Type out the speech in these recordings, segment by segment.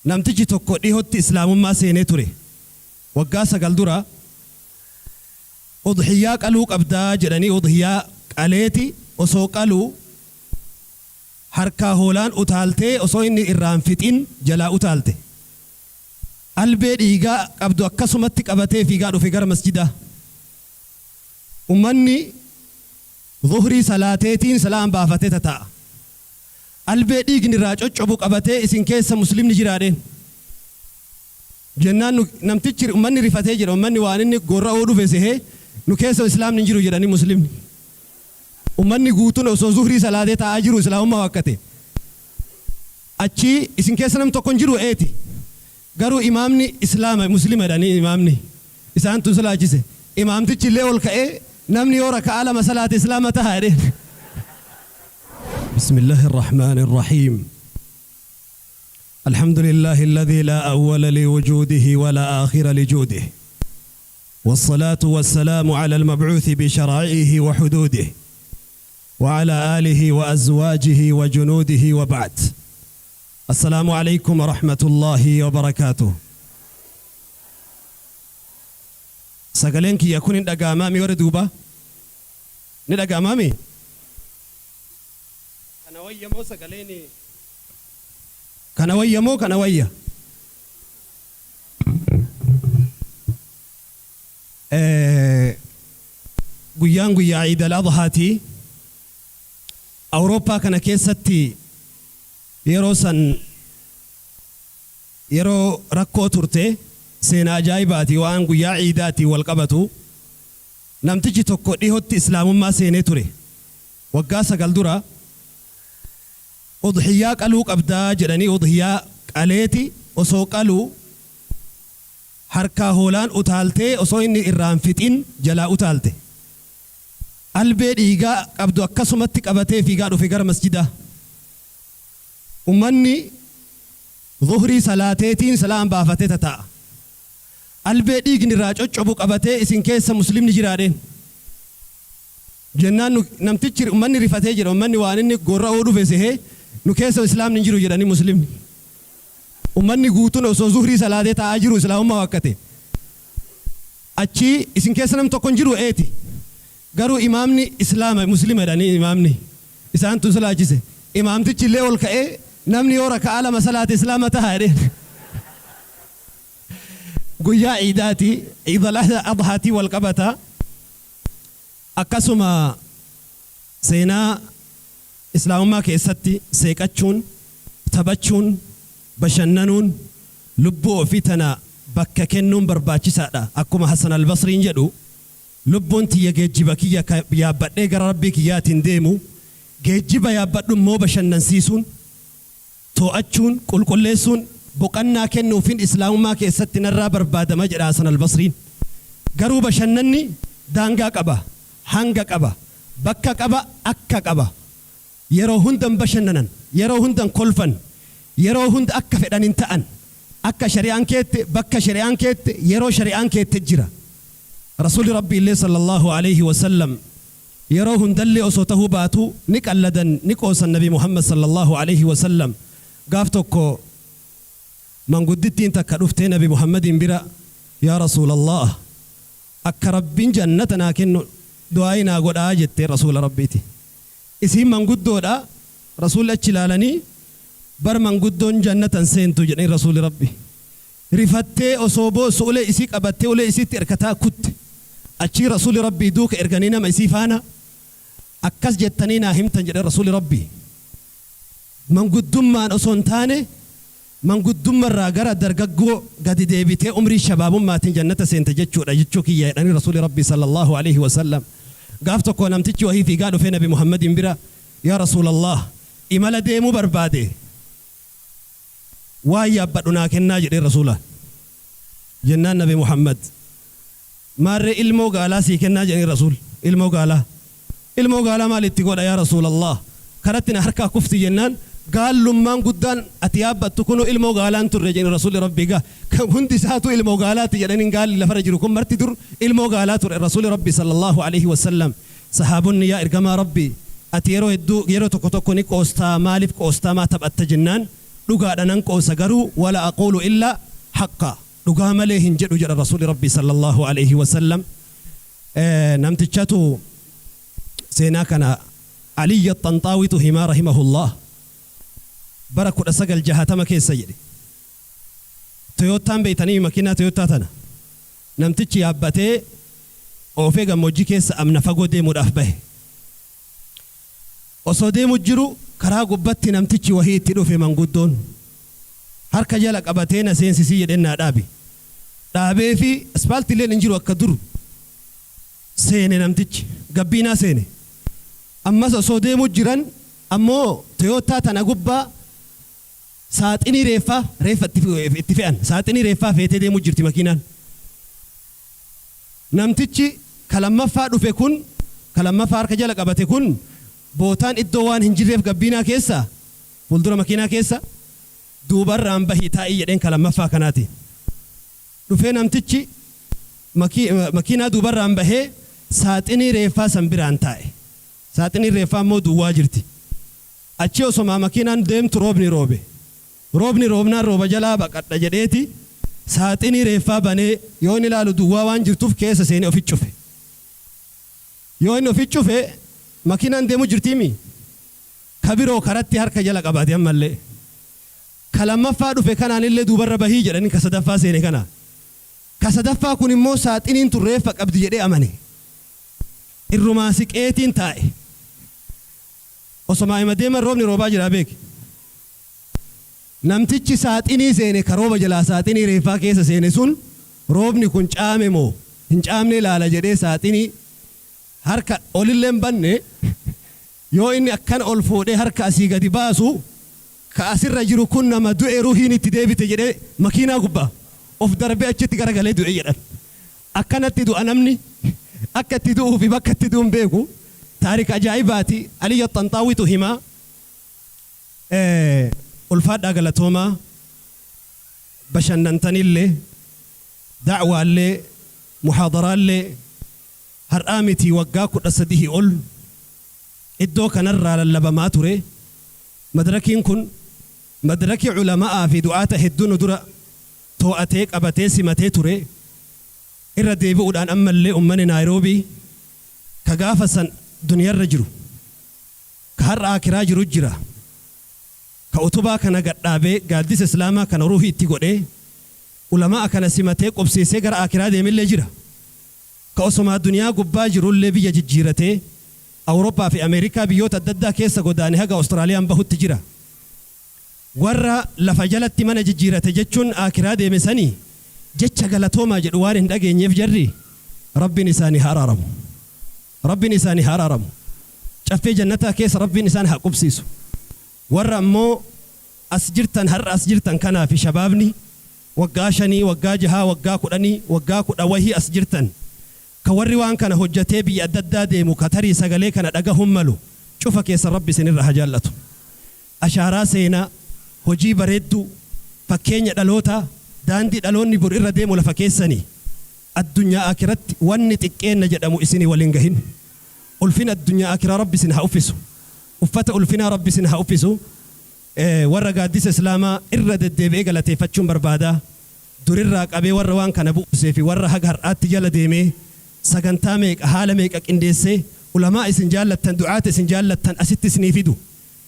Namtichi tokko dhihootti Islaamummaa seenee ture. Waggaa 9 dura Udhiyyaa qaluu qabdaa jedhanii udhiyyaa qaleeti osoo qaluu harkaa hoolaan utaaltee osoo inni irraa hin fixin jalaa utaalte. Albee dhiigaa qabdu akkasumatti qabatee fiigaa dhufe gara masjidaa. Ummanni Zuhrii salaateetiin salaam baafatee tataa'a. Albee dhiigni irraa coccobu qabatee isin keessa muslimni jiraa dheen. Jennaan nu namtichi ummanni rifatee jira ummanni waan inni gorra'uu dhufe sehee nu keessa islaamni hin jiru jedhanii muslimni. Ummanni guutuun osoo zuhrii salaatee taa'aa jiru islaamummaa waakkate. Achii isin keessa nam tokko hin jiru eeti. Garuu imaamni islaama muslima jedhanii imaamni isaantu salaachise. Imaamtichi illee ol ka'ee namni yoo raka'aa lama salaate islaama taha jedheen. بسم الله الرحمن الرحيم الحمد لله الذي لا أول لوجوده ولا آخر لجوده والصلاة والسلام على المبعوث بشرائعه وحدوده وعلى آله وأزواجه وجنوده وبعد السلام عليكم ورحمة الله وبركاته Sagaleen kiyya kun hin dhaga'amaami warri duuba? Ni dhaga'amaami? Kana wayya moo sagaleen kana wayya moo kana wayya? Guyyaan guyyaa Iid al-Adhaati. Awurooppaa kana keessatti yeroo san yeroo rakkoo turte seenaa ajaa'ibaati waan guyyaa Iidaatiin wal qabatu. Namtichi tokko dhihootti Islaamummaa seenee ture. Waggaa 9 dura Udhiyyaa qaluu qabdaa jedhanii udhiyyaa qaleeti osoo qaluu harkaa hoolaan utaaltee osoo inni irraa hin fixin jalaa utaalte. Albee dhiigaa qabdu akkasumatti qabatee fiigaa dhufe gara masjidaa. Ummanni Zuhrii salaateetiin salaam baafatee tataa'a. Albee dhiigni irraa coccobu qabatee isin keessa muslimni jiraa dheen. Jennaan nu namtichi ummanni rifatee jira ummanni waan inni gorra'uu dhufe sehee nu keessa islaamni hin jiru jedhanii muslimni. Ummanni guutuun osoo zuhrii salaatee taa'aa jiru islaamummaa waakkate. Achii isin keessa nam tokko hin jiru eeti. Garuu imaamni islaama muslima jedhanii imaamni isaantu salaachise. Imaamtichi illee ol ka'ee namni yoo raka'aa lama salaate islaama taha jedheen. Guyyaa iidaati Iid al-Adhaatii wal qabata. Akkasuma seenaa Islaamummaa keessatti seeqachuun, taphachuun, bashannanuun, lubbuu ofii tana bakka kennuun barbaachisaadha. Akkuma Hasan Al-Basriin jedhu, Lubbuun tiyya geejjiba kiyya ka yaabbadhee gara Rabbii kiyyaatiin deemu, geejjiba yaabbadhu immoo bashannansiisuun, too'achuun, qulqulleessuun, boqannaa kennuufiin Islaamummaa keessatti narraa barbaadama jedha Hasan Al-Basriin. Garuu bashannanni daangaa qaba, hanga qaba, bakka qaba, akka qaba. Yeroo hunda hin bashannanan, yeroo hunda hin kolfan, yeroo hunda akka fedhan hin ta'an. Akka shari'aan keette, bakka shari'aan keette, yeroo shari'aan keette jira. Rasuulli Rabbii illee sallallaahu aleyhi wa sallam yeroo hundallee osoo tahuu baatuu ni qalladan, ni qoosan Nabi Muhammad sallallaahu aleyhi wa sallam. Gaaf tokko manguddittiin takka dhuftee Nabi Muhammadiin bira Yaa Rasuulallaah! Akka Rabbiin jannata naa kennu du'aa'ii naa godhaa jetteen Rasuula Rabbiiti. Isiin manguddoodha, Rasuulli achi ilaalanii bar manguddoon jannata hin seentu jedhaniin Rasuulli Rabbi. Rifattee osoo boossu ulee isii qabattee ulee isiitti erkataa kutte. Achii Rasuulli Rabbii duuka erganii nama isii faana akkas jettanii naa himtan jedhan Rasuulli Rabbii. Manguddummaan osoo hin taane manguddummarraa gara dargaggoo gadi deebitee umrii shabaabummaatiin jannata seente jechuudha jechuu kiyya jedhanii Rasuulli Rabbii sallallaahu aleyhi wasallam. Gaaf tokko namtichi wahii fiigaa dhufee Nabi Muhammadiin bira Yaa Rasuulallaah imala deemuu barbaade waan yaabbadhu naa kennaa jedheen Rasuulaan. Jennaan Nabi Muhammad maarree ilmoo gaalaa sii kennaa jedheen Rasuulli. Ilmoo gaalaa. Ilmoo gaalaa maal itti godha yaa Rasuulallaah? Karatti na harkaa kufti jennaan gaallummaan guddaan ati yaabbattu kunuu ilmoo gaalaa hin turre jedheen Rasuulli Rabbii. Egaa kan hundi isaatuu ilmoo gaalaati jedhaniin gaalli lafarra jiru kun marti dur ilmoo gaalaa ture Rasuulli Rabbii sallallaahu aleyhi wasallam. Sahaabonni yaa ergamaa Rabbii ati yeroo hedduu yeroo tokko tokko ni qoostaa maaliif qoostaa maa taphatta jennaan Dhugaadha nan qoosa, garuu wala aquulu illaa haqqa, dhugaa malee hin jedhu jedha Rasuuli Rabbii sallallahu alaihi wasallam. Namtichatu seenaa kana Aliyya Xanxaawitu himaa rahimahullah, bara 1960 keessa jedhe. Toyoottaan beeytanii, makiinaa Toyottaa tana namtichi yaabbatee oofee gammoojjii keessa amna fagoo deemuudhaaf bahe. Osoo deemu jiru karaa gubbatti namtichi wahii itti dhufe. Manguddoon harka jala qabatee, "Na seensisii," jedheen. "Naa dhaabi." Dhaabee fi aspaaltiileen hin jiru akka dur. Seene namtichi, gabbiinaa seene. Ammas osoo deemu jiran ammoo Toyootaa tana gubbaa saaxinii reeffaa, reeffa itti fe'an, saaxinii reeffaa feetee deemu jirti makiinaan. Namtichi ka lammaffaa dhufe kun, ka lammaffaa harka jala qabate kun, bootaan iddoo waan hin jirreef gabbiinaa keessa, fuuldura makiinaa keessa, "Duubarraan bahii taa'ii," jedheen ka lammaffaa kanaati. Dhufee namtichi makiinaa duubarraan bahee saaxinii reeffaa san biraan taa'e. Saaxinii reeffaa immoo duwwaa jirti. Achi osomaa makiinaan deemtu roobni roobe. Roobni roobnaan rooba jalaa baqadha jedheeti saaxinii reeffaa banee yoo inni ilaalu duwwaa waan jirtuuf keessa seenee ofi cufe. Yoo inni ofi cufe makiinaan deemu jirtiimi. Ka biroo karatti harka jala qabaate ammallee. Ka lammaffaa dhufe kanaanillee, "Duubarra bahii," jedhanii ka sadaffaa seene kana. Ka sadaffaa kun immoo saaxiniin tun reeffa qabdi jedhee amane. Irrumaa siqeetiin taa'e. Osomaa ima deeman roobni roobaa jira beeki. Namtichi saaxinii seene, ka rooba jalaa saaxinii reeffaa keessa seene sun, roobni kun caame moo hin caamne ilaala jedhee saaxinii harka olillee hin banne. Yoo inni akkana ol fuudhee harka asii gadi baasu, ka asirra jiru kun nama du'e, ruhiin itti deebite jedhee makiinaa gubbaa of darbee achitti garagalee du'e jedhan. Akkanatti du'a namni, akka itti du'uu fi bakka itti du'u hin beeku. Taarika ajaa'ibaati. Aliyya Xanxaawitu himaa. Ulfaadhaa, galatoomaa. Bashannantanillee, da'waallee, muhaadaraallee har'aa miti, waggaa 13 ol iddoo kanarraa lallabamaa ture. Madrakiin kun madrakii culama'aa fi du'aata hedduu nu dura too'atee, qabatee, simatee ture. Irra deebi'uudhaan ammallee ummanni Naayiroobii ka gaafa san duniyarra jiru, ka har'a akiraa jiru jira, ka utubaa kana gadhaabee, gaaddisa islaamaa kana ruuhii itti godhee, ulamaa kana simatee qubsiisee gara akiraa deemillee jira, ka osomaa duniyaa gubbaa jirullee biyya jijjiiratee Awurooppaa fi Ameerikaa biyyoota adda addaa keessa godaane haga Awustiraaliyaan bahutti jira. Warra lafa jalatti mana jijjiirate jechuun akiraa deeme sanii jecha galatoomaa jedhu waan hin dhageenyeef jarri, Rabbiin isaanii haa araaramu. Rabbiin isaanii haa araaramu. Caffee jannataa keessa Rabbiin isaan haa qubsiisu. Warra ammoo as jirtan, har'a as jirtan kanaa fi shabaabni waggaa 5, waggaa 6, waggaa 10, waggaa kudha wahii as jirtan, ka warri waan kana hojjatee biyya adda addaa deemu, ka tarii sagalee kana dhagahuun malu cufa keessa, Rabbi isinirra haa jaallatu. Ashaaraa seenaa, hojii bareedduu, fakkeenya dhalootaa, daandii dhaloonni bor irra deemu lafa keessanii, addunyaa akiratti wanni xiqqeenna jedhamu isinii waliin gahin. Ulfina addunyaa akiraa Rabbi isin haa uffisu. Uffata ulfinaa Rabbi isin haa uffisu. Warra gaaddisa islaamaa irra deddeebi'ee galateeffachuun barbaada. Durirraa qabee warra waan kana bu'uusee fi warra haga har'aatti jala deemee sagantaa meeqa, haala meeqa qindeessee ulamaa isin jaallattan, du'aata isin jaallattan asitti isinii fidu.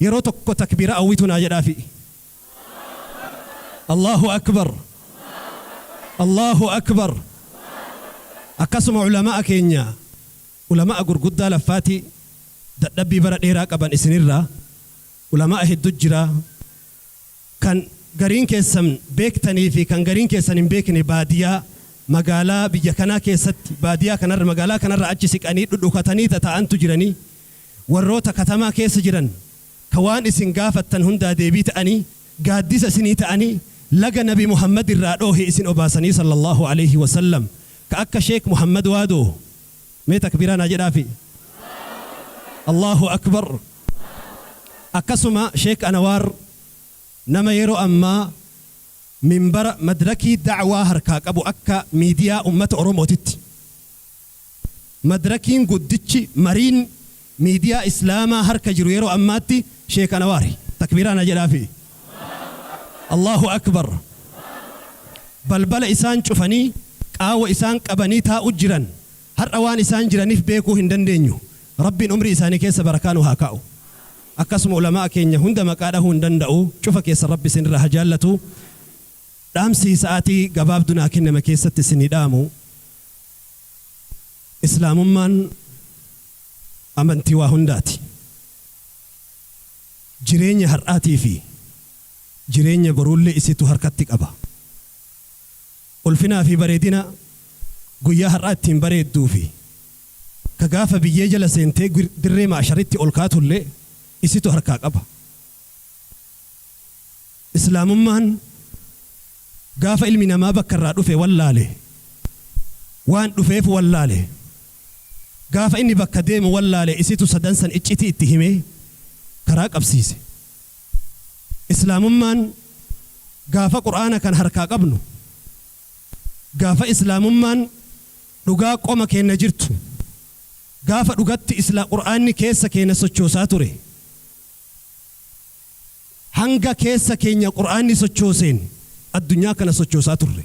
Yeroo tokko takbiira awwitu naa jedhaafi. Allahu akbar. Allahu akbar. Akkasuma ulamaa keenya, ulamaa gurguddaa laffaati dadhabbii bara dheeraa qaban, isinirraa ulamaa hedduu jira, kan gariin keessan beektanii fi kan gariin keessan hin beekne, baadiyaa magaalaa biyya kanaa keessatti, baadiyaa kanarra, magaalaa kanarra achi siqanii dhudhukatanii tata'antu jiranii, warroota katamaa keessa jiran, ka waan isin gaafattan hundaa deebii ta'anii, gaaddisa isinii ta'anii, laga Nabi Muhammad irraa dhoohe isin obaasanii sallallahu alaihi wasallam, ka akka Sheek Muhammad Waadoo. Mee takbiiraa naa jedhaafi. Allahu akbar. Akkasuma Sheek Anawaar, nama yeroo ammaa minbara madrakii da'waa harkaa qabu, akka miidiyaa ummata Oromootitti madrakiin guddichi, mariin miidiyaa islaamaa harka jiru yeroo ammaatti Sheek Anawaari. Takbiiraa naa jedhaafi. Allahu akbar. Balbala isaan cufanii, qaawa isaan qabanii taa'u jiran, har'a waan isaan jiraniif beekuu hin dandeenyu. Rabbiin umrii isaanii keessa barakaa nu haa kaa'u. Akkasuma ulamaa keenya hunda maqaa dhahuu hin danda'u. Cufa keessa Rabbi isinirraa haa jaallatu. Dhaamsi sa'aatii gabaabduu naa kenname keessatti isinii dhaamu. Islaamummaan amantii waa hundaati. Jireenya har'aatii fi jireenya boruullee isitu harkatti qaba. Ulfinaa fi bareedina guyyaa har'aa ittiin bareedduu fi ka gaafa biyyee jala seentee dirree maasharitti ol kaatullee isitu harkaa qaba. Islaamummaan gaafa ilmi namaa bakka irraa dhufe wallaale, waan dhufeef wallaale, gaafa inni bakka deemu wallaale, isitu sadan san iccitii itti himee karaa qabsiise. Islaamummaan gaafa Qur'aana kan harkaa qabnu, gaafa Islaamummaan dhugaa qoma keenya jirtu, gaafa dhugatti Qur'aanni keessa keenya sochoosaa ture, hanga keessa keenya Qur'aanni sochooseen addunyaa kana sochoosaa turre.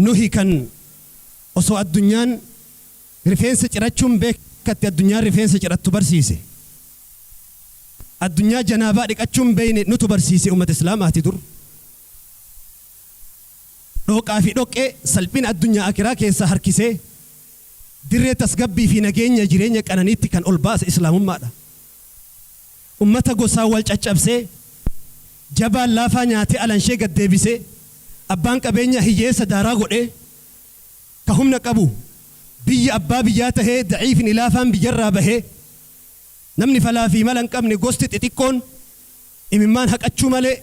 Nuhi kan osoo addunyaan rifeensa cirachuun beekatti addunyaan rifeensa cirattu barsiise. Addunyaa janaabaa dhiqachuun beeyne nutu barsiise ummata Islaamaati dur. Dhooqaa fi dhoqqee salphina addunyaa akiraa keessaa harkisee dirree tasgabbii fi nageenya jireenya qananiitti kan ol baase Islaamummaadha. Ummata gosaa wal caccabsee, jabaan laafaa nyaatee alanshee gad deebisee, abbaan qabeenya hiyyeessa daaraa godhee, ka humna qabu biyya abbaa biyyaa tahee daciifni laafaan biyyarraa bahee, namni falaa fi mala hin qabne, gosti xixiqqoon imimmaan haqachuu malee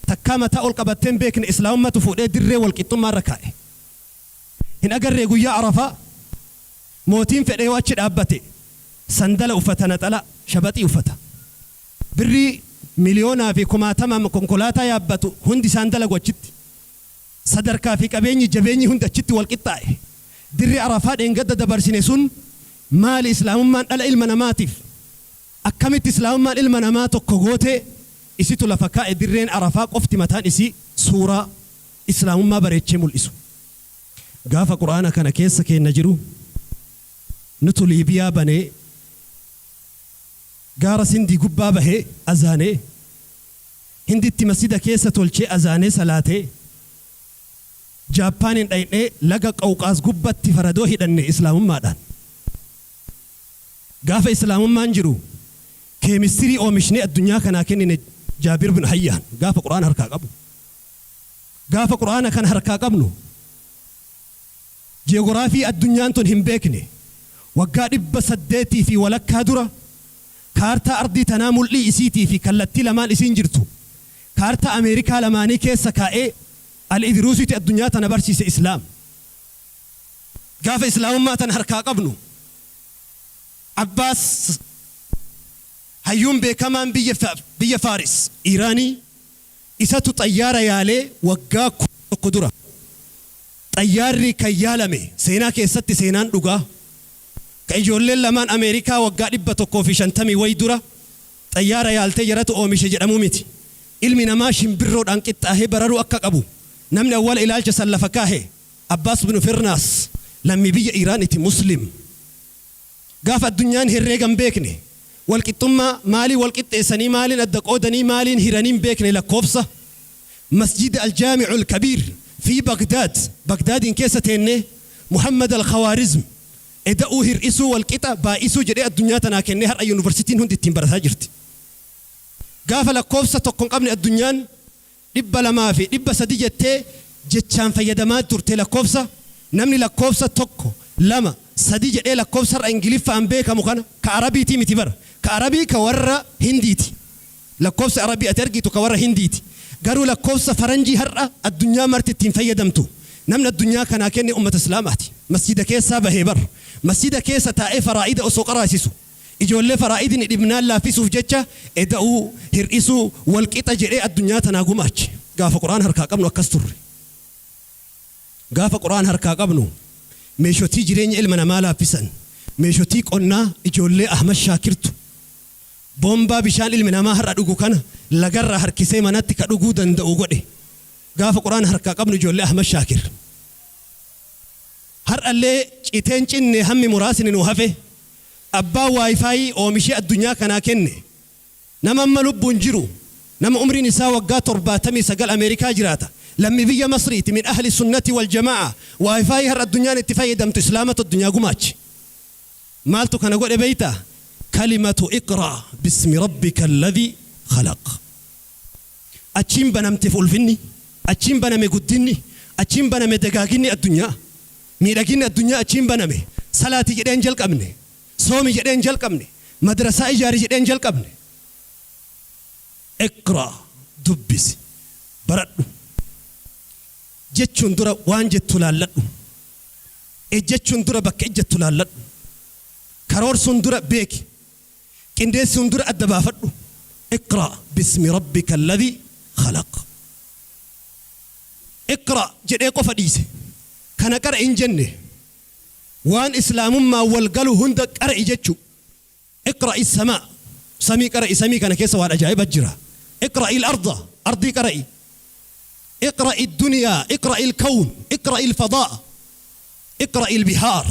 takkaa mataa ol qabattee hin beekne, Islaamummatu fuudhee dirree wal qixxummaarra kaa'e. Hin agarree guyyaa Arafaa mootiin fedhee yoo achi dhaabbate sandala uffata, naxala shabaxii uffata. Birrii miliyoonaa fi kumaatamaan konkolaataa yaabbatu hundi isaan dalagu achitti. Sadarkaa fi qabeenyi jabeenyi hundi achitti wal qixxaa'e. Dirri Arafaa dheengadda dabarsine sun maali Islaamummaan dhala ilma namaatiif? Akkamitti Islaamummaan ilma namaa tokko gootee isitu lafa kaa'e? Dirreen Arafaa qofti mataan isii suuraa Islaamummaa bareechee mul'isu. Gaafa Qur'aana kana keessa keenya jiru, nutu Liibiyaa banee, gaara Sindii gubbaa bahee azaanee, Hinditti masjida keessa tolchee azaanee salaatee, Jaappaaniin dhaynee laga Qawqaas gubbatti faradoo hidhanne Islaamummaadhaan. Gaafa Islaamummaan jiru, keemistirii oomishnee addunyaa kanaa kennine Jaabir bin Hayyaan gaafa Qur'aana harkaa qabu. Gaafa Qur'aana kana harkaa qabnu, ji'oogiraafii addunyaan tun hin beekne waggaa 850 dura kaartaa ardii tanaa mul'ii isiitii fi kallattii lamaan isiin jirtu kaartaa Ameerikaa lamaanii keessa kaa'ee Al-Idruusiiti addunyaa tana barsiise Islaam. Gaafa Islaamummaa tana harkaa qabnu, Abbaas hayyuun beekamaan biyya Faaris Iiraanii isatu xayyaara yaalee waggaa 1000 dura. Xayyaarri kan yaalame seenaa keessatti seenaan dhugaa ka ijoolleen lamaan Ameerikaa waggaa 150 wayi dura xayyaara yaaltee jaratu oomishe jedhamuu miti. Ilmi namaa shimbirroodhaan qixxaahee bararuu akka qabu namni awwala ilaalcha san lafa kaahe Abbaas bin Firnaas, lammii biyya Iiraaniti, Muslim. Gaafa addunyaan herreega hin beekne, walqixxummaa maaliin walqixxeessanii, maaliin adda qoodanii, maaliin hiranii hin beekne lakkoofsa, Masjida Aljaami'ul Kabiir fi Bagdaad, Bagdaadiin keessa teennee, Muhammad Al-Khawaarizm eda'uu, hir'isuu, walqixa baay'isuu jedhee addunyaa tanaa kennee har'a yuunivarsiitiin hundi ittiin barataa jirti. Gaafa lakkoofsa tokko hin qabne addunyaan 200 fi 300 jettee jechaan fayyadamaa turte lakkoofsa, namni lakkoofsa tokko, lama, sadi jedhee lakkoofsa har'a Ingiliffaan beekamu kana ka Arabiitii miti bara. Ka Arabii ka warra Hindiiti. Lakkoofsa Arabii ati argitu ka warra Hindiiti. Garuu lakkoofsa faranjii har'a addunyaa marti ittiin fayyadamtu namni addunyaa kanaa kenne ummata Islaamaati. Masjida keessaa bahee bar. Masjida keessa taa'ee faraa'ida osoo qaraasisu, ijoollee faraa'idni dhibnaan laaffisuuf jecha eda'uu, hir'isuu, walqixa jedhee addunyaa tanaa gumaache. Gaafa Qur'aan harkaa qabnu akkas turre. Gaafa Qur'aan harkaa qabnu, meeshotii jireenya ilma namaa laaffisan, meeshotii qonnaa ijoollee Ahmad Shaakirtu Boombaa bishaan ilmi namaa har'a dhugu kana lagarraa harkisee manatti ka dhuguu danda'u godhe. Gaafa Qur'aana harkaa qabnu ijoollee Ahmad Shaakir. Har'allee citeen cinne hammi muraasni nu hafe. Abbaa Wi-Fi oomishee addunyaa kanaa kenne. Nama amma lubbuun jiru, nama umriin isaa waggaa 79 Ameerikaa jiraata. Lammii biyya Masriiti, min ahli sunnati wal jamaa'a. Wi-Fi har'a addunyaan itti fayyadamtu Islaamatu addunyaa gumaache. Maaltu kana godhe beeytaa? Kalimatu iqra bismi rabbika alladhii khalaq. Achiin banamteef ulfinni, achiin baname guddinni, achiin baname dagaaginni addunyaa. Miidhaginni addunyaa achiin baname. Salaati jedhee hin jalqabne. Soomi jedhee hin jalqabne. Madrasaa ijaari jedhee hin jalqabne. Iqra dubbisi, baradhu jechuun dura waan jettu laalladhu. Ejjechuun dura bakka ejjettu laalladhu. Karoorsuun dura beeki. Qindeessuun dura adda baafadhu. Iqra bismi rabbika alladhii khalaq. Iqra jedhee qofa dhiise. Kana qara'i hin jenne. Waan Islaamummaan wal galu hunda qara'i jechuu. Iqra'i samaa, samii qara'i, samii kana keessa waan ajaa'iba jira. Iqra'i al-arda, ardii qara'i. Iqra'i ad-duniyaa, iqra'i al-kawn, iqra'i al-fadaa, iqra'i al-bihaar,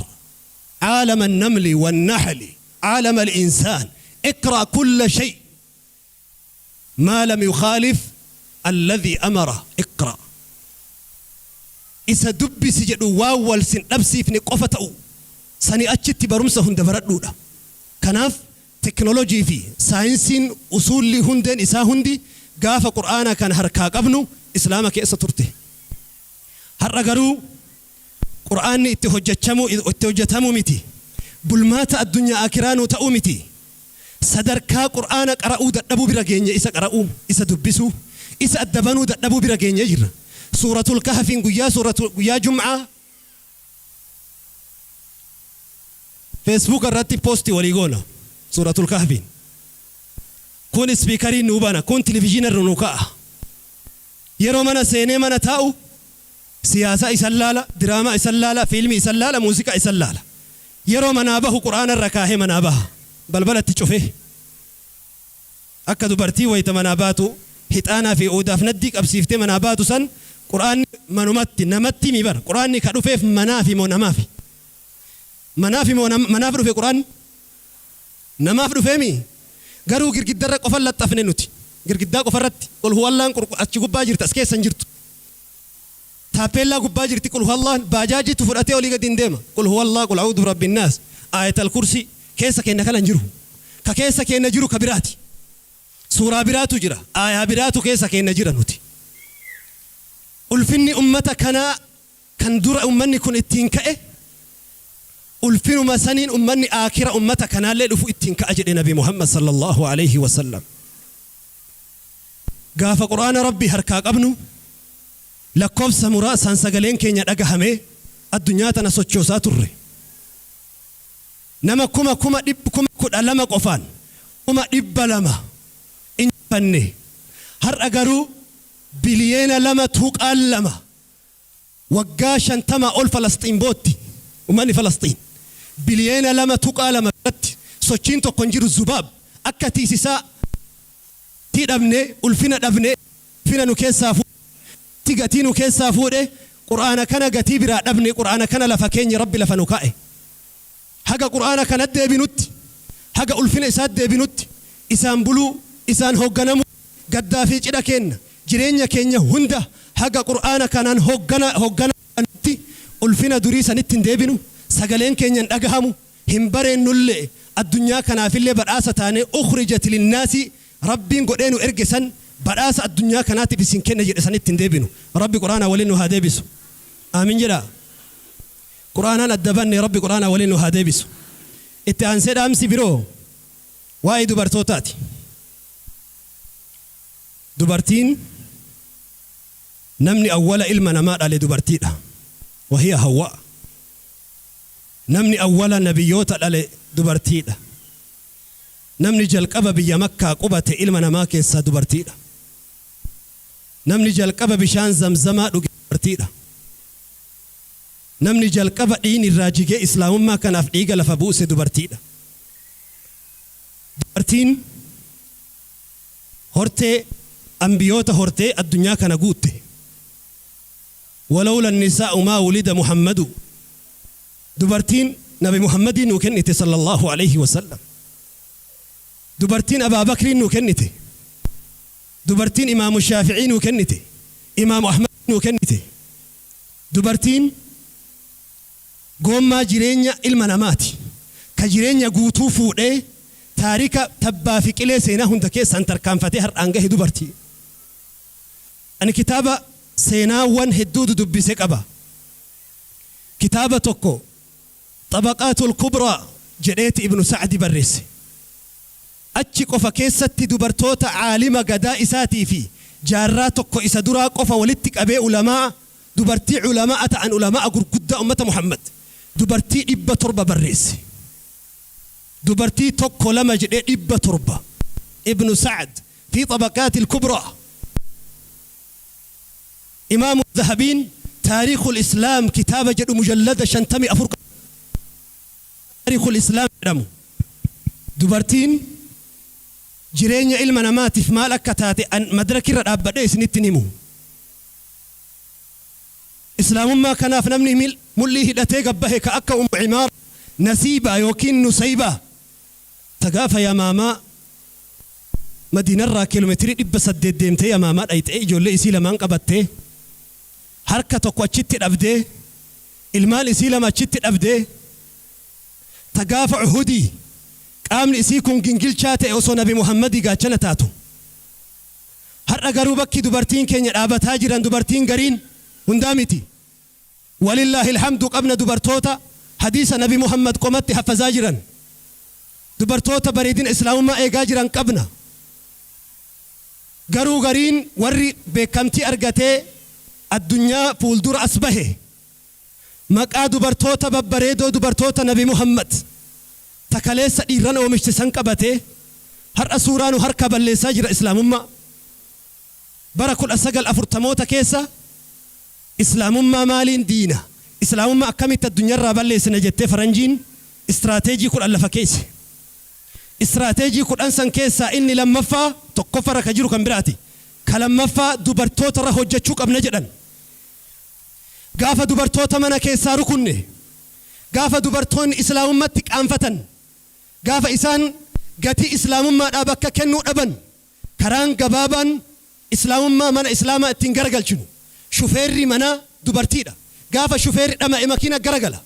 aalama an-namli wan-nahli, aalama al-insaan, iqra' kulla shay maa lam yukhaalif alladhii amara, iqra'. Isa dubbisi jedhu waan wal sin dhabsiifne qofa ta'u. Sanii achitti barumsa hunda baradhuudha. Kanaaf teknolojii fi saayinsiin usuulli hundeen isaa hundi gaafa Qur'aana kana harkaa qabnu Islaama keessa turte. Har'a garuu Qur'aanni itti hojjachamuu itti hojjatamuu miti. Bulmaata addunyaa aakiraa nuu ta'uu miti. Sadarkaa Qur'aana qara'uu dadhabuu bira geenye isa qara'uu, isa dubbisuu, isa adda banuu dadhabuu bira geenyee jirra. Suuratul Kahfiin guyyaa suuratu guyyaa Jum'aa Feesbuuka irratti posti walii goona Suuratul Kahfiin. Kun ispiikariin nuu bana, kun tilivizhiina irra nuu kaa'a. Yeroo mana seenee mana taa'u siyaasaa isan laala, diraamaa isan laala, fiilmii isan laala, muuziqaa isan laala. Yeroo manaa bahu Qur'aana irra kaahee manaa baha. Balbala itti cufee. Akka dubartii wayta manaa baatu hixaanaa fi uudaaf naddii qabsiiftee manaa baatu san Qur'aanni manumatti, namatti mii bar. Qur'aanni ka dhufeef manaafi moo namaafi? Manaafi moo manaaf dhufe Qur'aanni? Namaaf dhufee mii? Garuu girgiddarra qofa laxxafne nuti. Girgiddaa qofarratti qul huwallaan achi gubbaa jirti as keessa hin jirtu. Taappeellaa gubbaa jirti qul huwallaan baajaajiitu fudhatee olii gadi hin deema. Qul huwallaa qul a'uudhu birabbin naas aayatal kursii keessa keenna kana hin jiru. Ka keessa keenna jiru ka biraati. Suuraa biraatu jira. Aayaa biraatu keessa keenna jira nuti. Ulfinni ummata kanaa kan dura ummanni kun ittiin ka'e ulfinuma saniin ummanni aakira ummata kanaallee dhufu ittiin ka'a jedhe Nabi Muhammad sallallahu aleyhi wa sallam. Gaafa Qur'aana Rabbii harkaa qabnu lakkoofsa muraasaan sagaleen keenya dhagahamee addunyaa tana sochoosaa turre. Nama kuma 12,000 qofaan 200,000 injifanne. Har'a garuu biliyeena 2.2 waggaa 50 ol Falasxiin bootti. Ummanni Falasxiin biliyeena 2.2 biratti sochiin tokko hin jiru zubaab akka tiisisaa gatii dhabne ulfina dhabne ulfina nu keessaa fuudhe gatii nu keessaa fuudhe Qur'aana kana gatii biraa dhabne Qur'aana kana lafa keenye Rabbi lafa nu kaa'e. Haga Qur'aana kanatti deebinutti, haga ulfina isaatti deebinutti, isaan buluu, isaan hoogganamuu, gaddaa fi cidha keenna, jireenya keenya hunda haga Qur'aana kanaan hooggana hoogganamnutti ulfina durii sanitti hin deebinu, sagaleen keenya hin dhagahamu, hin bareennulle'e, addunyaa kanaafillee badhaasa taanee ukhrijat linnaasi Rabbiin godhee nu erge san badhaasa addunyaa kanaatiif isin kenne jedhe sanitti hin deebinu. Rabbi Qur'aana waliin nu haa deebisu. Aamin jedhaa. Qur'aanaan adda banne Rabbi Qur'aanaan waliin nu haa deebisu. Itti aansee dhaamsi biroo waa'ee dubartootaati. Dubartiin namni awwala ilma namaa dhale dubartiidha. Wahiya Hawwaa. Namni awwala nabiyyoota dhale dubartiidha. Namni jalqaba biyya Makkaa qubate ilma namaa keessaa dubartiidha. Namni jalqaba bishaan zamzamaa dhuge dubartiidha. Namni jalqaba dhiiyni irraa jigee Islaamummaa kanaaf dhiiga lafa buuse dubartiidha. Dubartiin Hortee ambiyoota hortee addunyaa kana guutte. Walawla nisaa'u maa wulida Muhammadu. Dubartiin Nabi Muhammadii nuu kennite sallallahu alayhi wasallam. Dubartiin Abaa Bakriin nuu kennite. Dubartiin Imaamu Shaafi'ii nuu kennite. Imaamu Ahmad nuu kennite. Dubartiin goommaa jireenya ilma namaati. Ka jireenya guutuu fuudhee taarika tabbaa fi qilee seenaa hunda keessaan tarkaanfatee har'aan gahe dubartii. Ani kitaaba seenaawwan hedduu dudubbise qaba. Kitaaba tokko Xabaqaatul Kubraa jedheeti Ibnu Sa'di barreesse. Achi qofa keessatti dubartoota caalima gadaa isaatii fi jaarraa tokko isa duraa qofa walitti qabee ulamaa dubartii ulamaa ta'an, ulamaa gurguddaa ummata Muhammad, dubartii 700 barreesse. Dubartii tokko lama jedhee 700. Ibnu Sa'd fi Xabaqaatil Kubraa. Imaamu Zahabiin Taariikul Islaam kitaaba jedhu mujallada 54, Taariikul Islaam jedhamu. Dubartiin jireenya ilma namaatiif maal akka taate an madrakirra dhaabbadhee isinitti himu. Islaamummaa kanaaf namni mul'ii hidhatee gabbahe ka akka Ummu Cimaara Nasiibaa yookiin Nusaybaa ta gaafa Yamaamaa Madiinarraa kiiloomeetirii 800 deemtee Yamaamaa dhayxee ijoollee isii lamaan qabattee, harka tokko achitti dhabdee, ilmaan isii lama achitti dhabdee, ta gaafa Uhudii qaamni isii kun gingilchaa ta'e osoo Nabi Muhammadii gaachana taatu. Har'a garuu bakki dubartiin keenya dhaabataa jiran, dubartiin gariin, hundaa miti. Walillaahi alhamdu, qabna dubartoota hadiisa Nabi Muhammad qomatti haffazaa jiran. Dubartoota bareedina islaamummaa eegaa jiran qabna. Garuu gariin warri beekamtii argatee addunyaa fuuldura as bahe maqaa dubartoota babbareedoo, dubartoota Nabi Muhammad takaleessa dhiirran oomishte san qabatee har'a suuraa nu harka balleessaa jira islaamummaa. Bara 1940moota keessa islaamummaa maaliin diina, islaamummaa akkamitti addunyaarraa balleessina jettee faranjiin istiraateejii 10 lafa keesse. Istiraateejii 10 san keessaa inni lammaffaa, tokkoffarra ka jiru kan biraati. Ka lammaffaa dubartootarra hojjechuu qabna jedhan. Gaafa dubartoota mana keessaa rukunne, gaafa dubartoonni islaamummatti qaanfatan, gaafa isaan gatii islaamummaadhaa bakka kennuu dhaban, karaan gabaabaan islaamummaa mana islaamaa ittiin garagalchinu, shufeerri manaa dubartiidha. Gaafa shufeerri dhama'e makiina garagala.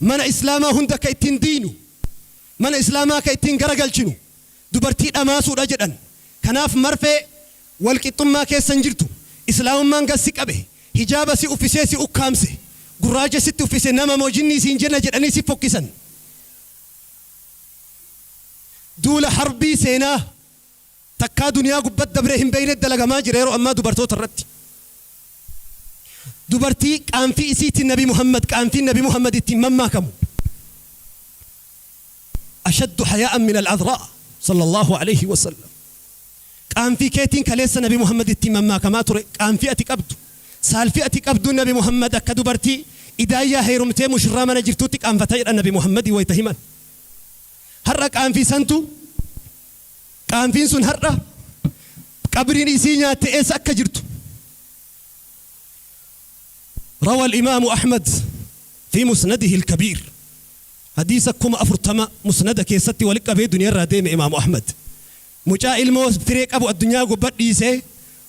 Mana islaamaa hunda ka ittiin diinu, mana islaamaa ka ittiin garagalchinu dubartii dhamaasuudha jedhan. Kanaaf marfee walqixxummaa keessa hin jirtu. Islaamummaan gad si qabe, hijaaba si uffisee si ukkaamse, gurraacha sitti uffise, nama moo jinnii siin jenna jedhanii si fokkisan. Duula harbii seenaa takkaa duniyaa gubbat dabree hin beeyne dalagamaa jira yeroo ammaa dubartoota irratti. Dubartii qaanfii isiitiin Nabi Muhammad, qaanfiin Nabi Muhammad ittiin mammaakamu. Ashaddu hayaa'an min al-adraa sallallahu alayhi wa sallam. Qaanfii keetiin kaleessa Nabi Muhammad ittiin mammaakamaa ture. Qaanfii ati qabdu, saalfii ati qabdu Nabi Muhammad akka dubartii idaayyaa heerumtee mushurraa mana jirtuutti qaanfata jedhan Nabi Muhammadii wayita himan. Har'a qaanfii santu, qaanfiin sun har'a qabriin isii nyaatte eessa akka jirtu. روى الإمام أحمد في مسنده الكبير حديث 40000 مسند keessatti walitti qabee duniyaa deeme Imaamu Ahmad. Mucaa ilmoo firee qabu addunyaa gubbaa dhiisee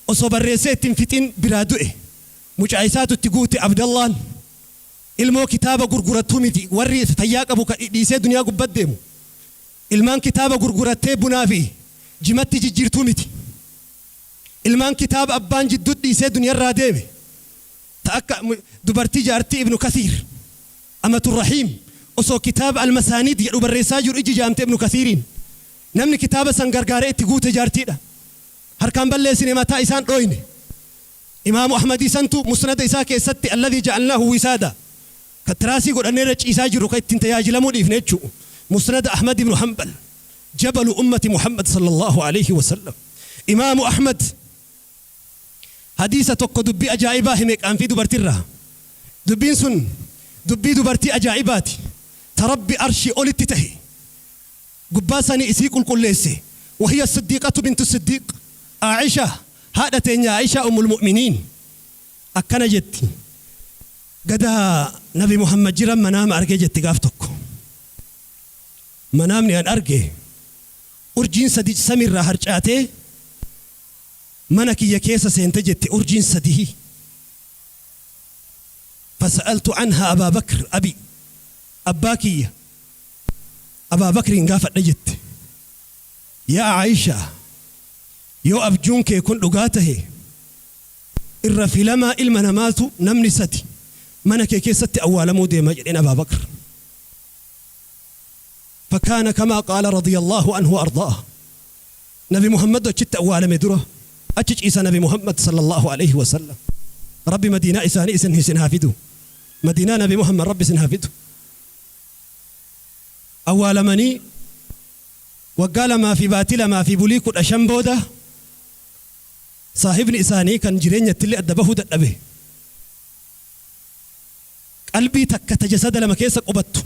osoo barreessee ittiin fixin biraa du'e. Mucaa isaatu itti guute Abdallaan. Ilmoo kitaaba gurgurattuu miti warri fayyaa qabu ka dhiisee duniyaa gubbaa deemu. Ilmaan kitaaba gurgurattee bunaa fi jimatti jijjiirtuu miti. Ilmaan kitaaba abbaan jidduu dhiisee duniyaarraa deeme. Ta akka dubartii jaartii Ibnu Kasiir Amaturrahiim osoo kitaaba Almasaaniid jedhu barreessaa jiru iji jaamte Ibnu Kasiiriin. Namni kitaaba san gargaaree itti guute jaartiidha. Harkaan balleessine, mataa isaan dhooyne. Imaamu Ahmadii santu musnada isaa keessatti alladhii ja'alnaahu wisaada ka tiraasii godhannee irra ciisaa jiru ka ittiin tajaajilamuu dhiifne jechuu. Musnada Ahmad ibnu Hanbal, jabalu ummati Muhammad sallallahu alayhi wasallam. Imaamu Ahmad hadiisa tokko dubbii ajaa'ibaa hime qaanfii dubartirraa. Dubbiin sun dubbii dubartii ajaa'ibaati ta Rabbi arshii olitti tahe gubbaa sanii isii qulqulleesse. Wahiya Siddiiqatu bintu Siddiiq. Aisha haadha teenya Aisha ummul mu'miniin akkana jetti gada Nabi Muhammad jiran manaama argee jetti. Gaaf tokko manaamni an arge urjiin sadi samiirraa harcaatee mana kiyya keessa seente jette, urjiin sadii. فسألت عنها أبا بكر أبي, abbaa kiyya Abaa Bakriin gaafadhe jette. Yaa Aisha, yoo abjuun kee kun dhugaa tahe, irra filamaa ilma namaatu namni sadi mana kee keessatti awwaalamuu deema jedheen Abaa Bakr. فكان كما قال رضي الله عنه وأرضاه. نبي محمد achitti awwaalame dura achi ciisa Nabi Muhammad صلى الله عليه وسلم. Rabbi Madiinaa isaanii isin isin haa fidu. Madiinaa Nabi Muhammad Rabbi isin haa fidu. Awwaalamanii waggaa 2 fi baatii 2 fi bulii 15 booda saahibni isaanii kan jireenyattillee adda bahuu dadhabe, qalbii takka ta jasada lama keessa qubattu,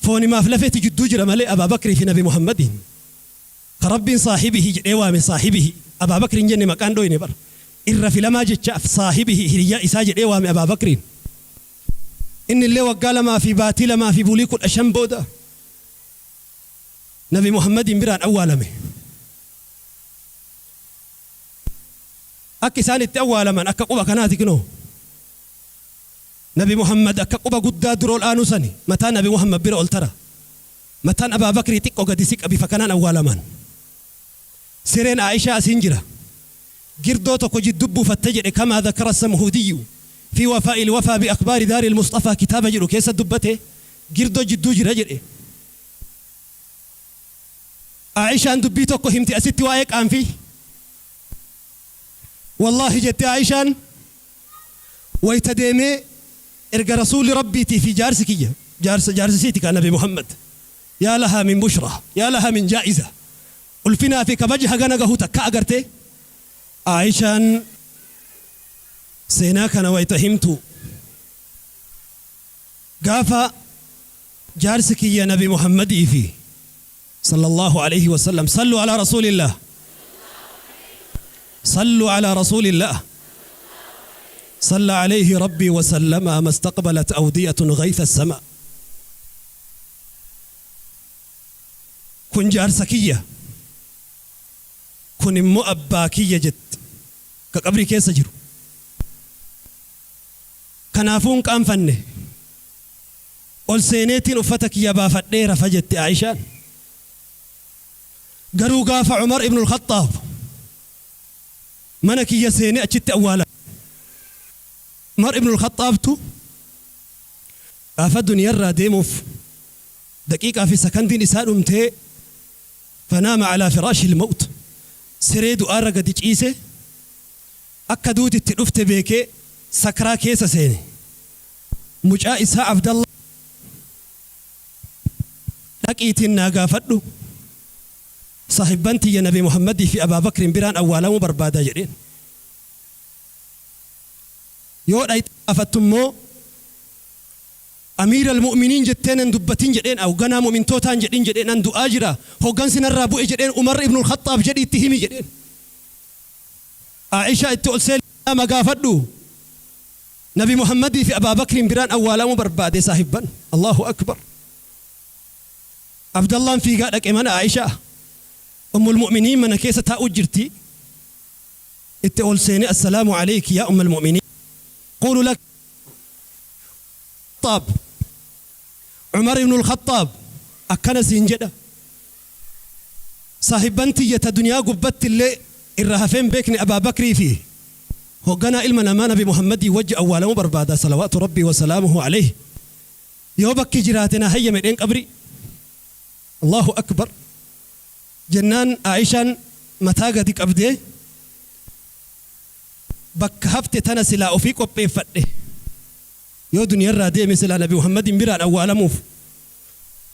foonimaaf lafeeti jidduu jira malee Abaa Bakrii fi Nabi Muhammadiin ka Rabbiin صاحبه jedhee waame. صاحبه Abaa Bakriin jenne maqaan dhoyne bar irra filamaa jechaaf صاحبه hiriyyaa isaa jedhee waame Abaa Bakriin. Inni illee waggaa 2 fi baatii 2 fi bulii 15 booda Nabi Muhammadiin biraan awwaalame. Akka isaan itti awwaalaman akka quba kanaati kinoo. Nabi Muhammad akka quba guddaa dura ol aanu sani mataa Nabi Muhammad bira ol tara. Mataan Abaa Bakrii xiqqoo gadi siqa. Bifa kanaan awwaalaman. Sireen Aishaa asiin jira. Girdoo tokko jidduu buufatte jedhe كما ذكر السمهودي في وفاء الوفا بأخبار دار المصطفى kitaaba jedhu keessa dubbate, girdoo jidduu jira jedhe. Aishaan dubbii tokko himti asitti waa'ee qaanfii. والله jette Aishaan, wayta deemee erga Rasuulli Rabbiitii fi jaarsi kiyya, jaarsa jaarsisiiti kan Nabi Muhammad, يا لها من بشرى، يا لها من جائزة, ulfinaa fi kabaja hagana gahu takka agarte. Aishaan seenaa kana wayta himtu, gaafa jaarsi kiyya Nabi Muhammadii fi صلى الله عليه وسلم, صلوا على رسول الله، صلوا على رسول الله، صلى عليه ربي وسلم، ما استقبلت أودية غيث السماء. Kun jaarsa kiyya, kun immoo abbaa kiyya jette ka qabrii keessa jiru. Kanaafuu hin qaanfanne, ol seeneetiin uffata kiyya baafadhee rafa jette Aishaan. Garuu gaafa Umar ibn al-Khattaab mana kiyya seenee achitti awwaala, Umar ibn al-Khattaabtu gaafa duniyarraa deemuuf daqiiqaa fi sakandiin isaa dhumtee, فنام على فراش الموت, siree du'aarra gadi ciise, akka duutitti dhufte beekee sakraa keessa seene. Mucaa isaa Abdallah dhaqiitiin naa gaafadhu, saahibban tiyya Nabi Muhammadii fi Abaa Bakriin biraan awwaalamuu barbaada jedheen. Yoo dhayxe gaafattu immoo أمير المؤمنين jetteen hin dubbatin jedheen, hoogganaa mu'mintootaan jedhin jedheen, an du'aa jira, hooggansi narraa bu'e jedheen, Umar ibn al-Khattaab jedhi itti himi jedheen. Aishaa itti ol seenaa gaafadhu, Nabi Muhammadii fi Abaa Bakriin biraan awwaalamuu barbaade saahibban. الله أكبر. Abdallaan fiigaa dhaqe mana Aishaa أم المؤمنين, mana keessa taa'u jirti. Itti ol seenee, السلام عليك يا أم المؤمنين, قول لك الخطاب, عمر ibn al-Khattaab akkana siin jedha, saahibban tiyyata duniyaa gubbatti illee irra hafeen beekne Abaa Bakrii fi hoogganaa ilma namaa Nabi Muhammadii wajji awwaalamuu barbaada, صلوات ربي وسلامه عليه, yoo bakki jiraate na hayyame dheen qabri. الله أكبر. Jennaan Aishaan mataa gadi qabdee, bakka hafte tana silaa ofii qopheeffadhe, yoo duniyarraa deeme silaa Nabi Muhammadin biraan awwaalamuuf,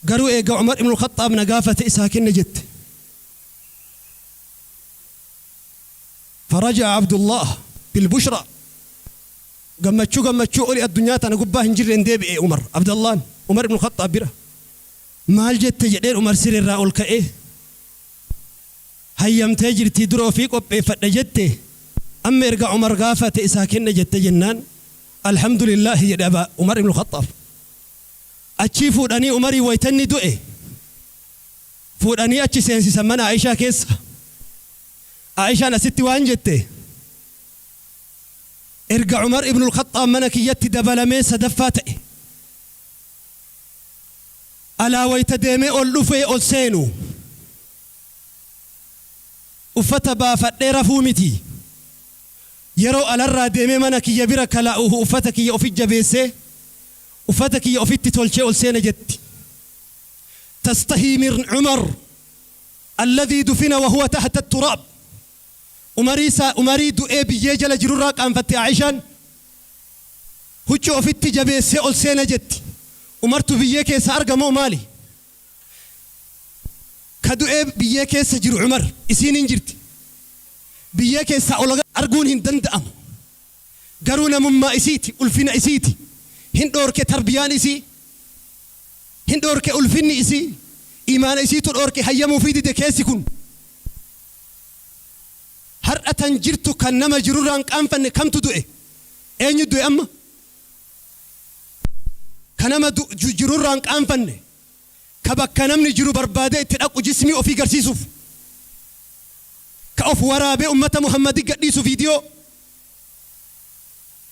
garuu eega Umar ibn al-Khattaab na gaafate isaa kenne jette. فرجع عبد الله بالبشرى, gammachuu gammachuu oli addunyaa tana gubbaa hin jirreen deebi'e Umar Abdallaan Umar ibn al-Khattaab bira. Maal jette jedheen. Umar sirriirraa ol ka'ee Hayyamtee jirtii dura ofii qopheeffadha jette, amma erga Umar gaafate isaa kenna jette jennaan, alhamdulillaahi jedhe Aba Umar ibn Khaxxaab. Achii fuudhanii Umarii waytanni du'e fuudhanii achi seensisan mana Aishaa keessa. Aishaan asitti waan jette, erga Umar ibn Khaxxaab mana kiyyatti dabalamee sadaffaa ta'e. Alaa wayta deemee ol dhufee ol seenu uffata baafadhee rafuu miti. Yeroo alarraa deemee mana kiyya bira kalaa'uhu uffata kiyya ofi jabeessee, uffata kiyya ofitti tolchee ol seena jetti. Tastahii min Umar alladhii dufina wa huwa tahta turaab. Umarii isaa Umarii du'ee biyyee jala jirurraa qaanfatte Aishaan. Huccuu ofitti jabeessee ol seena jetti. Umartu biyyee keessa argamoo maali? Ka du'ee biyyee keessa jiru Umar, isiin hin jirti. Biyyee keessaa ol arguun hin danda'amu. Garuu namummaa isiiti, ulfina isiiti. Hin dhoorke tarbiyaan isii. Hin dhoorke ulfinni isii. Imaana isiitu dhoorke, hayyamuufii dide keessi kun. Har'a tan jirtu kan nama jirurraa hin qaanfanne kamtu du'e? Eenyu du'e amma? Ka nama jirurraa hin qaanfanne, ka bakka namni jiru barbaadee itti dhaqu jismii ofii garsiisuuf, ka of waraabee ummata Muhammadi gadhiisu viidiyoo,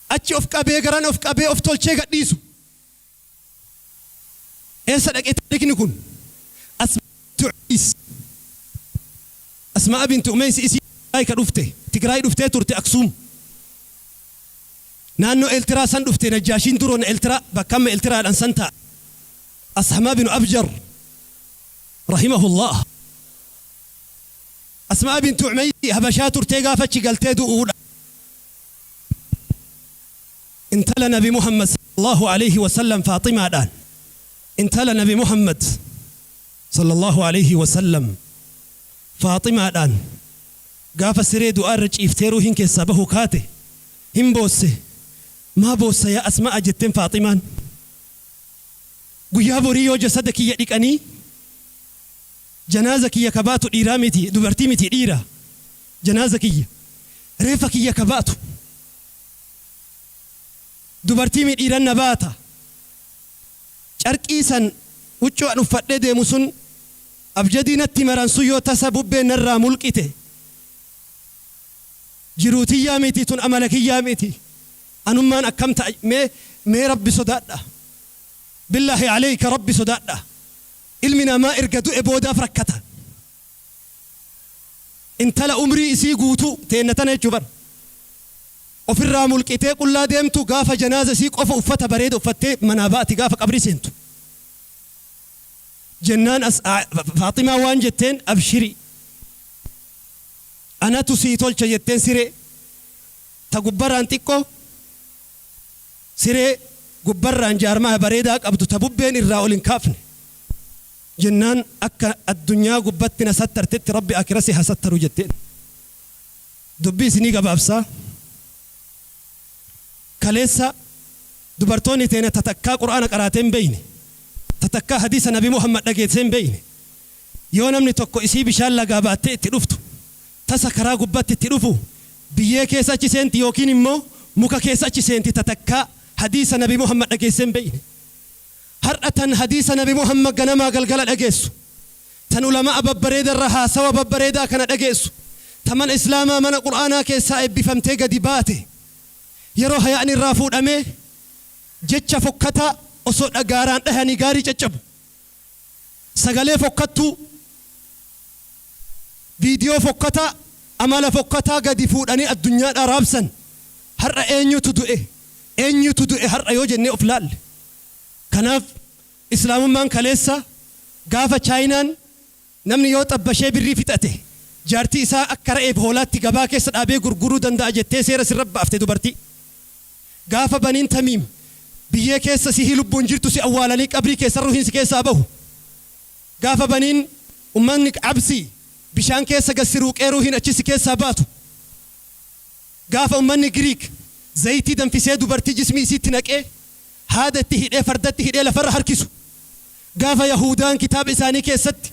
achi of qabee garan of qabee of tolchee gadhiisu. Eessa dhaqe taarikni kun? Asmaa binti Umeys isii Tigraay ka dhufte. Tigraay dhuftee turte Aksuum. Naannoo Eeltiraa san dhufte. Najjaashiin duroon Eeltiraa bakka amma Eeltiraadhaan san ta'a. Ashamaa binu Abjar rahimahullah. Asmaa binti Umeys Habashaa turtee gaafa achi galtee du'uudha. Intala Nabi Muhammad sallallahu alaihi wasallam Faaximaadhaan, intala Nabi Muhammad sallallahu alaihi wasallam Faaximaadhaan, gaafa siree du'aa irra ciiftee ruuhiin keessaa bahu kaate hin boosse. Maa boossa yaa Asma'a jetteen Faaximaan. Guyyaa borii yoo jasada kiyya dhiqanii janaaza kiyya ka baatu dhiiraa miti, dubartii miti, dhiira. Janaaza kiyya, reeffa kiyya ka baatu dubartii mi dhiiran na baata? Carqii san, huccuu an uffadhee deemu sun, abjadii natti maran sun yoo tasa bubbeen narraa mulqite, jiruu tiyyaa miti tun, amala kiyyaa miti, anummaan akkam ta'a? Mee mee Rabbi sodaadha. Billaahi aleyka, Rabbi sodaadha. Ilmi namaa erga du'e boodaaf rakkata. Intala umrii isii guutuu teenna tana jechuu bar ofirraa mulqitee qullaa deemtu, gaafa janaaza isii qofa uffata bareeda uffattee manaa baati gaafa qabrii seentu. Jennaan as Faaximaa waan jetteen, abshiri, anatu sii tolcha jetteen. Siree ta gubbarraan xiqqoo, siree gubbarraan jaarmaa bareedaa qabdu, ta bubbeen irraa ol hin kaafne jennaan, akka addunyaa gubbatti na sattartetti Rabbi akira si haa sattaru jetteen. Dubbii isinii gabaabsaa, kaleessa dubartoonni teena tatakkaa Qur'aana qaraatee hin beeyne, tatakkaa hadiisa Nabi Muhammad dhageessee hin beeyne, yoo namni tokko isii bishaan lagaa baattee itti dhuftu tasa karaa gubbatti itti dhufu, biyyee keessa achi seenti yookiin immoo muka keessa achi seenti, tatakkaa hadiisa Nabi Muhammad dhageessee hin beeyne. Har'a tan hadiisa Nabi Muhammad ganamaa galgala dhageessu, tan ulama'a babbareeda irra haasawa babbareedaa kana dhageessu, ta mana Islaamaa, mana Qur'aanaa keessaa eebbifamtee gadi baate, yeroo haya'ni irraa fuudhamee jecha fokkataa osoo dhagaaraan dhahanii gaarii caccabu, sagalee fokkattuu, viidiyoo fokkataa, amala fokkataa gadi fuudhanii addunyaadhaa raabsan, har'a eenyutu du'e? Eenyutu du'e har'a yoo jennee of laalle? Kanaaf Islaamummaan kaleessa gaafa Chaayinaan namni yoo xabbashee birrii fixate jaartii isaa akka re'eef hoolaatti gabaa keessa dhaabee gurguruu danda'a jettee seera sirra baafte dubartii. Gaafa Baniin Tamiim biyyee keessa sihii lubbuun jirtu si awwaalanii qabrii keessa ruhiin si keessaa bahu. Gaafa Baniin ummanni Absii bishaan keessa gad si ruuqee ruhiin achi si keessaa baatu. Gaafa ummanni Giriik zayitii danfisee dubartii jismii isiitti naqee haada itti hidhee fardatti hidhee lafarra harkisu. Gaafa Yahuudaan kitaaba isaanii keessatti